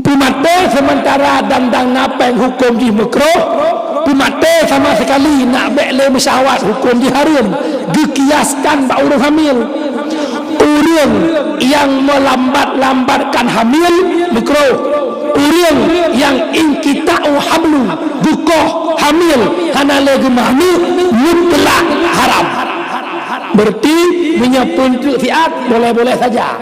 Peumaté seumeuntara dang-dang na péng huköm jih meukruh, peumaté sama sekali nak bék lé meusyahwat huköm jih hareuem, geukiaskan bak ureuëng hamil. Ureuëng nyang meulambat-lambatkan hamil meukruh, ureuëng nyang inqita'u hamlu, geukoh hamil hana lé geumeuaneuëk, mutlak haram. Berarti meunyoe peue treuk siat boleh-boleh saja.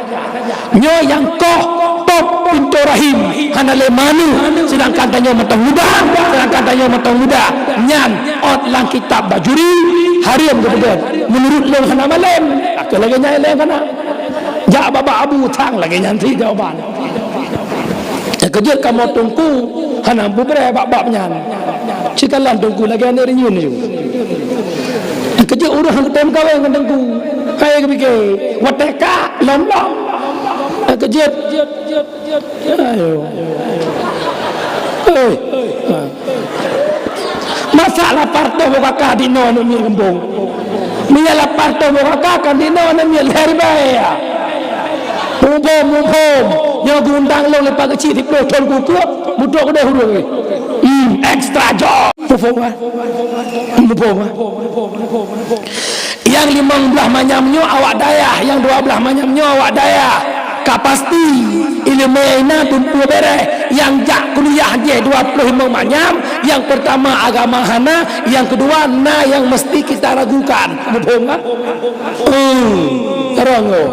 Nyoe nyang koh top pintoe rahim hana lé meuaneuëk, seudangkan tanyoe mantong muda, seudangkan tanyoe mantong muda. Nyan ôt lam kitab Bajuri hareuem geupeugah. Meunurot lôn hana malém, ka lagée nyan lé kana. Jak bak-bak Abu Thang lagée nyan sit jawaban. Nyang keujeuet kamoe Teungku hana mupreh bak-bak nyan. Cit kalon Teungku lagée aneuëk renyun nyoe. Keujeuet ureuëng hana tém kawén ngon Teungku. Hai geupike, watée ka lom-lom. Keujeuet. Ayo. Hei. Masa lapar toh boh kakak di noe aneuk miet gampông. Meunyo lapar toh boh kakak kan di noe aneuk miet lhée ribée ya. Muphom, muphom. Nyoe geuundang lôn lé Pak Geuchik siploh thon kukeue, mutok keudeh ureuëng. Hmm, extra job. Muphom ah. Muphom ah. Nyang limong blaih manyam nyoe awak dayah, nyang dua blaih manyam nyoe awak dayah. Ka pasti ileumé na dumpeue béreh, nyang jak kuliah jih dua ploh limong manyam, nyang peurtama agama hana, nyang keudua na nyang meuseuti kita ragukan. Muphom ka? Hmm, rhong oh.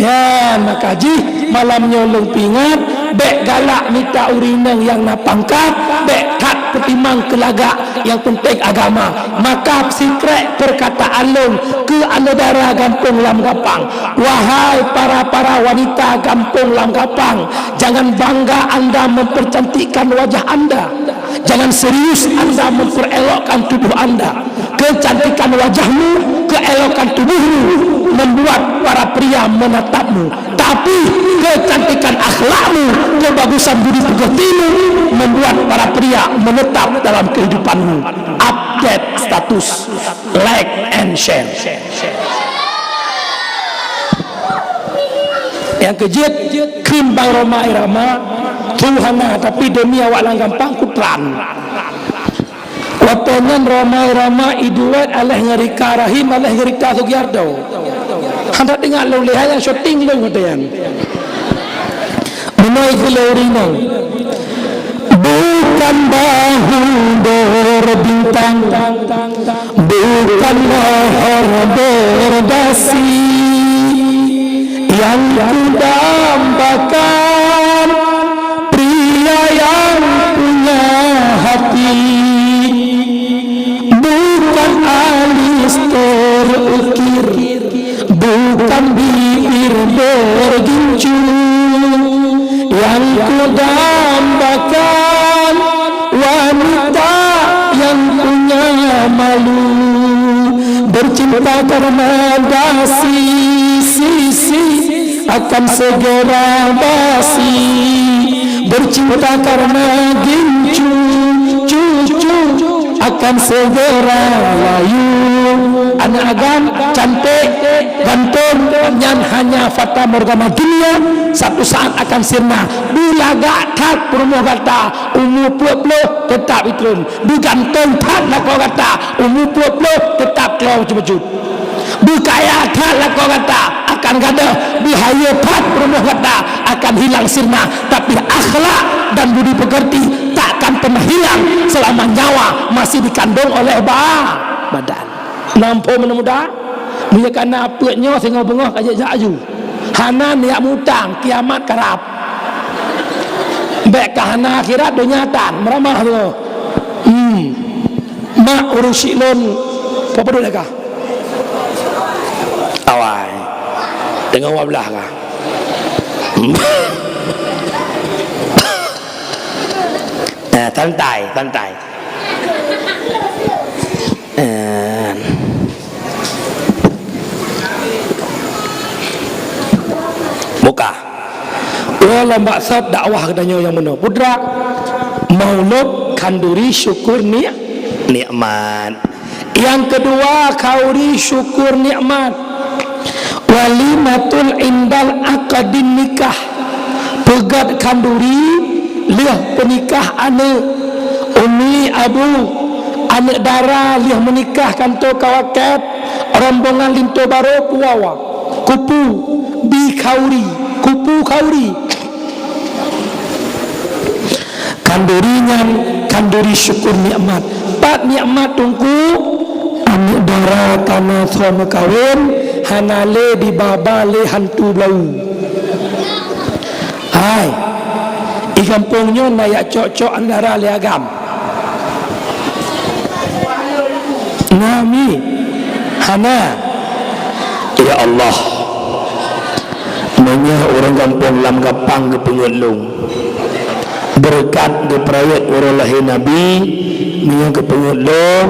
Ya, maka jih malam nyoe lôn peuingat, bék galak mita ureuëng inong nyang na pangkat, bék that ketimbang keu lagak, nyang penting agama. Maka sikrek perkataan lôn keu aneuk dara gampông Lam Gapang. Wahai para-para wanita gampông Lam Gapang, jangan bangga anda mempercantikkan wajah anda. Jangan serius anda memperelokkan tubuh anda. Kecantikan wajahmu, keelokan tubuhmu membuat para pria menatapmu. Tapi kecantikan akhlakmu, kebagusan budi pekertimu membuat para pria menetap dalam kehidupanmu. Update status, like and share. Nyang keujeuet, kheun bang Rhoma Irama, su hana, tapi demi awak Lam Gapang kutran. Watèe nyan Rhoma Irama iduet aléh ngon Rika Rahim, aléh ngon Rita Sugiarto. Hana teuingat lôn lé, hana syuting lôn watèe nyan. Meunoe keu lôn rinong. Bukan bahu berbintang, bukan leher berdasi yang kudambakan, pria yang punya hati, bukan alis terukir, bukan bibir bergincu yang kudambakan, wanita yang punya malu, bercinta karena dasi, sisi akan segera basi, bercinta karena gincu, cucu akan segera layu. Aneuk agam cantik, ganteng, nyan hanya fata morgana dunia, satu saat akan sirna. Beulagak that peurumoh gata, umu peuet ploh teutap itreun. Beuganteng that lakoe gata, umu peuet ploh teutap klo bacut-bacut. Beukaya that lakoe gata, akan gadôh. Beuhayeue that peurumoh gata, akan hilang sirna. Tapi akhlak dan budi pekerti takkan pernah hilang selama nyawa masih dikandung oleh ba-, badan. Namphon aneuk muda, meunyoe ka na peuet nyoe singoh beungoh ka jeuet jak aju. Hana neujak mutang, kiamat karab. Bèk ka hana akhirat, donya tan, meuramah singoh. Hmm. Mak, ureueng syiek lôn, peue padub ka? Awai. Teungoh dua belas ka. Eh, santai, santai. Eh, buka. Uroe lom bak sot dakwah geutanyoe nyang meunoe. Putra, maulud khanduri syukur ni-, nikmat. Nyang keudua, khanduri syukur nikmat. Walimatul indal aqdin nikah. Peugöt khanduri lheueh peunikah aneuk. Umi, abu, aneuk dara lheueh meunikah kantô ka wakét, rombongan linto barô puwoe. Kupu, bi khanduri, kupu khanduri. Khanduri nyan khanduri syukur nikmat. Pat nikmat Teungku? Aneuk dara ka na soe meukawen, hana lé dibaba lé hantu blau. Hai, di gampông nyoe na jak cok-cok aneuk dara lé agam? Na mi? Hana. Ya Allah. Meunyoe ureueng gampông Lam Gapang geupeungeut lôn, beureukat geupeurayeuk uroe lahé Nabi, meunyoe geupeungeut lôn,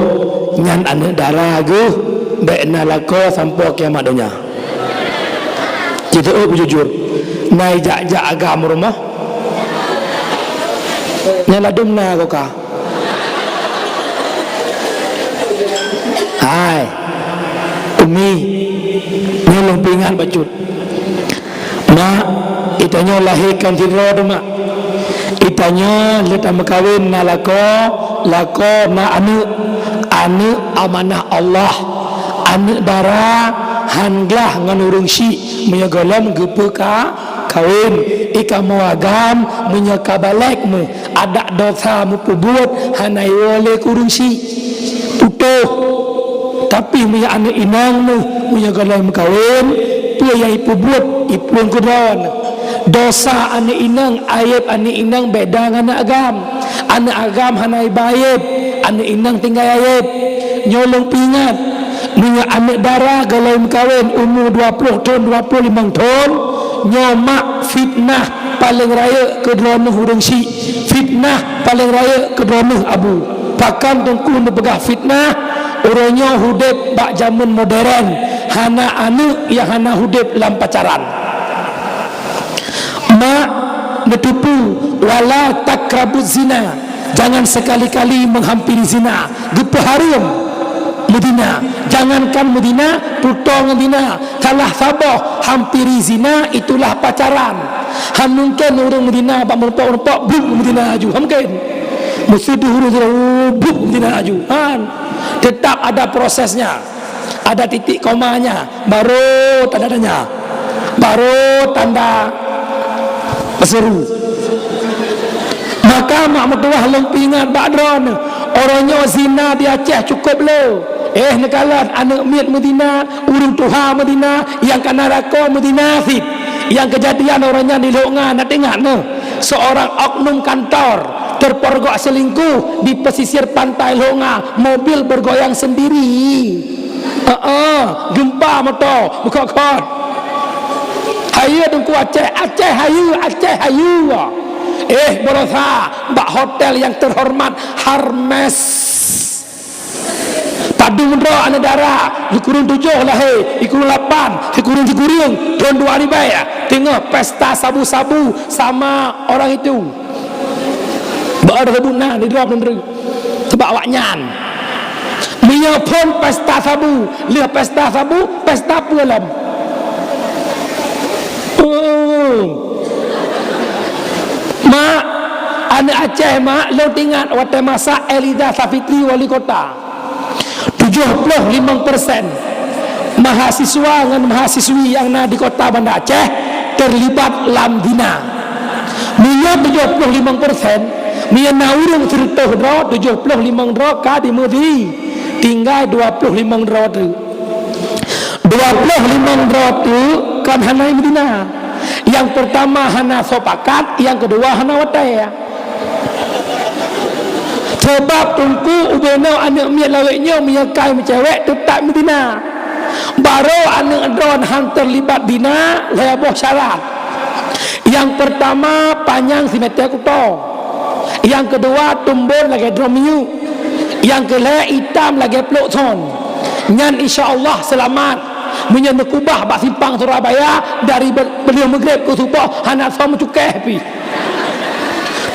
nyan aneuk dara geuh bèk na lakoe sampoe kiamat donya. Jiteuôt beujujur, na jak-jak agam rumoh? Nyan ladôm na goka. Hai, Umi, nyoe lôn peuingat bacut. Mak, geutanyoe lahé kon sidroe teuh, Mak. Geutanyoe lheueh tameukawen na lakoe, lakoe na aneuk. Aneuk amanah Allah. Aneuk dara han glah ngon ureueng syiek meunyoe gohlom geupeuka-, kawen. Di kamoe agam meunyoe ka balek meuh, adak dosa meupeubuet hana iwoe lé keu ureueng syiek. Putôh. Tapi meunyoe aneuk inong meuh, meunyoe gohlom meukawen, peue nyang ipeubuet, iplueng keudroe. Dosa aneuk inong, aéb aneuk inong beda ngon aneuk agam. Aneuk agam hana iba ayeb, aneuk inong tinggai ayeb. Nyoe lôn peuingat, meunyoe aneuk dara gohlom meukawen umu dua ploh thon, dua ploh limong thon, nyoe mak fitnah paleng rayeuk keu droeneuh ureueng syiek, fitnah paleng rayeuk keu droeneuh abu. Pakon Teungku neupeugah fitnah? Uroe nyoe udeb bak jameun modern, hana aneuk nyang hana udeb lam pacaran. Mak, neuteupeue, "Wala takrabuz zina," jangan sekali-kali menghampiri zina. Geupeuhareuem meuzina. Jangankan meuzina, putong ngon zina. Salah saboh hampiri zina itulah pacaran. Han mungken ureueng meuzina bak meurumpok-rumpok, blub, meuzina laju. Han mungken. Meusideuh ureueng zina, oh, blub, meuzina laju. Han. Tetap ada prosesnya. Ada titik komanya, baru tanda tanya, baru tanda seru. Maka mak meutuwah lôn peuingat bak droeneuh, uroe nyoe zina di Aceh cukup le. Eh, neukalon aneuk miet meuzina, ureueng tuha meuzina, nyang ka na lakoe meuzina cit. Nyang keujadian uroe nyan di Lhok Nga, na teuingat neuh? Seorang oknum kantor terpergok selingkuh di pesisir pantai Lhok Nga, mobil bergoyang sendiri. Heeh, gempa moto, bukot-kot. Hayeue Teungku Aceh, Aceh hayeue, Aceh hayeue. Eh, baroesa bak hotel yang terhormat Hermes. Padum droe aneuk dara, sikureueng tujoh lahé, sikureueng lapan, sikureueng sikureueng, thon dua ribèe, teungoh pesta sabu-sabu sama orang itu. Bak teusebut na di dalam negeri. Sebab awaknyan. Meunyoe phon pesta sabu, lheueh pesta sabu, pesta peue lom? Oh. Mak, aneuk Aceh, mak, lôn teuingat watèe masa Elijah Safitri wali kota. Tujoh ploh limong persen mahasiswa ngon mahasiswi nyang na di kota Banda Aceh terlibat lam zina. Meunyoe tujoh ploh limong persen, meunyoe na ureueng sireutoh droe, tujoh ploh limong droe ka dimeuzi, tinggai dua ploh limong droe teuk. Dua ploh limong droe teuk kon hana meuzina. Nyang peurtama hana soe pakat, nyang keudua hana watèe. Sabab Teungku ubé noe aneuk miet lawét nyoe meunyoe ka meucewek teutap meuzina. Barô aneuk droe han teulibat zina lhèe boh syarat. Nyang peurtama panyang simètè kuto. Nyang keudua tumbon lagèe droe minyeuk. Nyang keulhèe itam lagèe plôk thon. Nyan insya Allah seulamat. Meunyoe neukubah bak simpang Surabaya dari be-, beuleueng Maghrib keu suboh hana soe meucukéh pih.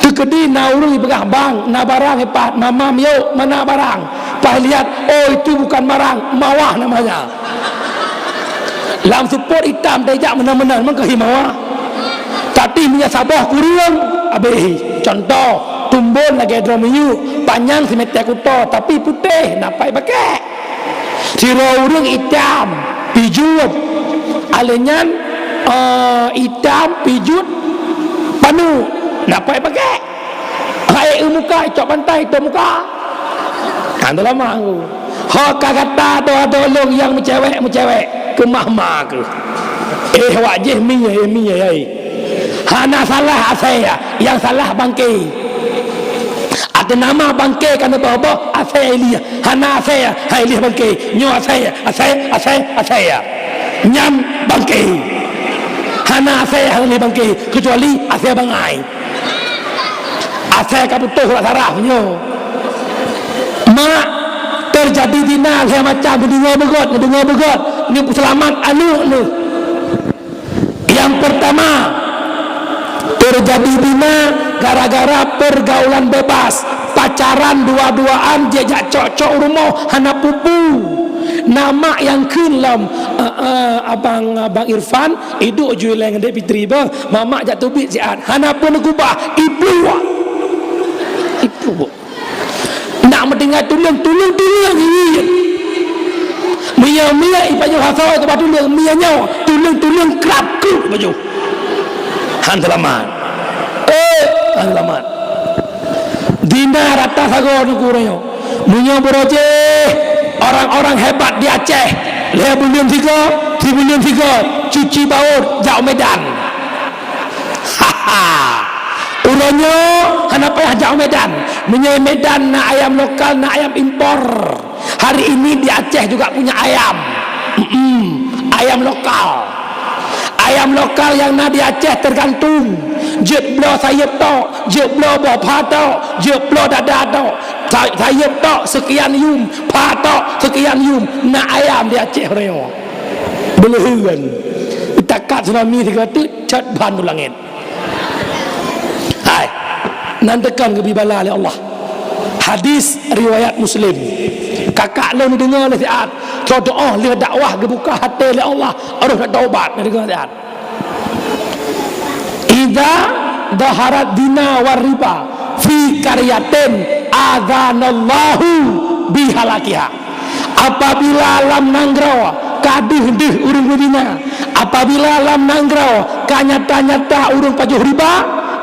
Teukeudi na ureueng jipeugah, "Bang, na barang ipat, mamam yôk, mana barang?" Pas lihat, "Oh, itu bukan barang, mawah namanya." Lam seupôt itam tajak meunan-meunan, meunan keuh mawah. Tapi meunyoe saboh kureueng, abéh. Contoh, tumbon lagèe droe minyeuk, panyang simètè kuto, tapi putéh, na pai pakèk. Sidroe ureueng itam, pijuet. Alèh nyan, eh, itam, pijuet, paneuk. Na pai pakèk. Hai, eu muka, icok bantai, icok muka. Kan teulama aku. Ho ka gata doa-doa lôn nyang meucewek-meucewek, keumah ma keuh. Eh, wak jih mie, eh, mie, eh. Hana salah asèe, nyang salah bangke. Ateueh nama bangke ka neuboh-boh asèe Ilyas. Hana asèe, hai Ilyas bangke. Nyoe asèe, asèe, asèe, asèe. Nyan bangke. Hana asèe, hai Ilyas bangke, keucuali asèe bangai. Asèe ka putôh rot saraf nyoe. Mak, teujadi zina lhèe macam, neudeungö beugöt, neudeungö beugöt, neupeuseulamat aneuk neuh. Nyang peurtama, teujadi zina gara-gara peurgaulan bebas, pacaran dua-duaan, jijak cok-cok u rumoh, hana peue-peue. Na mak nyang kheun lom, "Eh, eh, abang, abang Irfan, iduek ju ilèe ngon Dek Fitri beuh, mamak jak teubiet siat." Hana peue neukubah, ipluek. Ipluek. Nak meutinggai tuleueng, tuleueng, tuleueng, iye. Mie, mie, ipajoh asoe keu bak tuleueng, mie nyoe, tuleueng, tuleueng, krab, krup, ipajoh. Han seulamat. Eh, han seulamat. Zina rata sagoe Teungku uroe nyoe. Meunyoe beurojéh, orang-orang hebat di Aceh, lhèe buleuen sigoe, sibuleuen sigoe, cuci baut, jak u Medan. Haha. Uroe nyoe hana payah jak u Medan. Meunyoe Medan na ayam lokal, na ayam impor. Hari ini di Aceh juga punya ayam. Mm-mm, ayam lokal. Ayam lokal nyang na di Aceh tergantung. Jeuet bloe sayeuep tok, jeuet bloe boh pha tok, jeuet bloe dada tok. Sa-, sayeuep tok sekian yum, pha tok sekian yum. Na ayam di Aceh uroe nyoe. Beuleuheuen. Takat tsunami sigoe teuk cot ban u langét. Hai, nan teukon geubri bala lé Allah. Hadis riwayat Muslim. Kakak lôn neudeungoe lé siat, troh doa lheueh dakwah geubuka até lé Allah, roh taubat neudeungoe siat. Idza dhaharat zina war riba fi qaryatin adzanallahu bihalakiha. Apabila lam nanggroe ka deuh-deuh ureuëng beuzina, apabila lam nanggroe ka nyata-nyata ureuëng pajoh riba,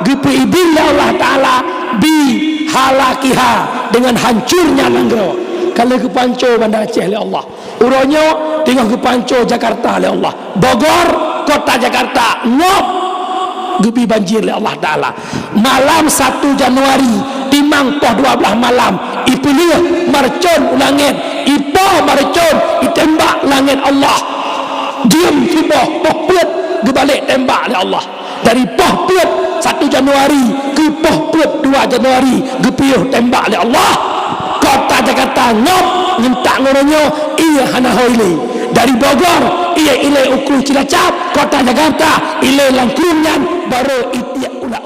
geupeuidin lé Allah Taala bihalakiha, dengan hancurnya nanggroe. Ka lheueh geupanco Banda Aceh lé Allah. Uroe nyoe teungoh geupanco Jakarta lé Allah. Bogor, kota Jakarta, ngop geubri banjir lé Allah Taala. Malam satu Januari, timang poh dua blaih malam, ipeuleueh marcon u langét, ipo marcon, itembak langét Allah. Diem siboh, poh peuet geubalek tembak lé Allah. Dari poh peuet satu Januari keu poh peuet dua Januari geupiôh tembak lé Allah. Kota Jakarta ngop ngon tak ngon uroe nyoe, ie hana ho ilée. Dari Bogor, ie ilée u Krueng Cilacap, kota Jakarta, ilée lam krueng nyan, barô itiek ulat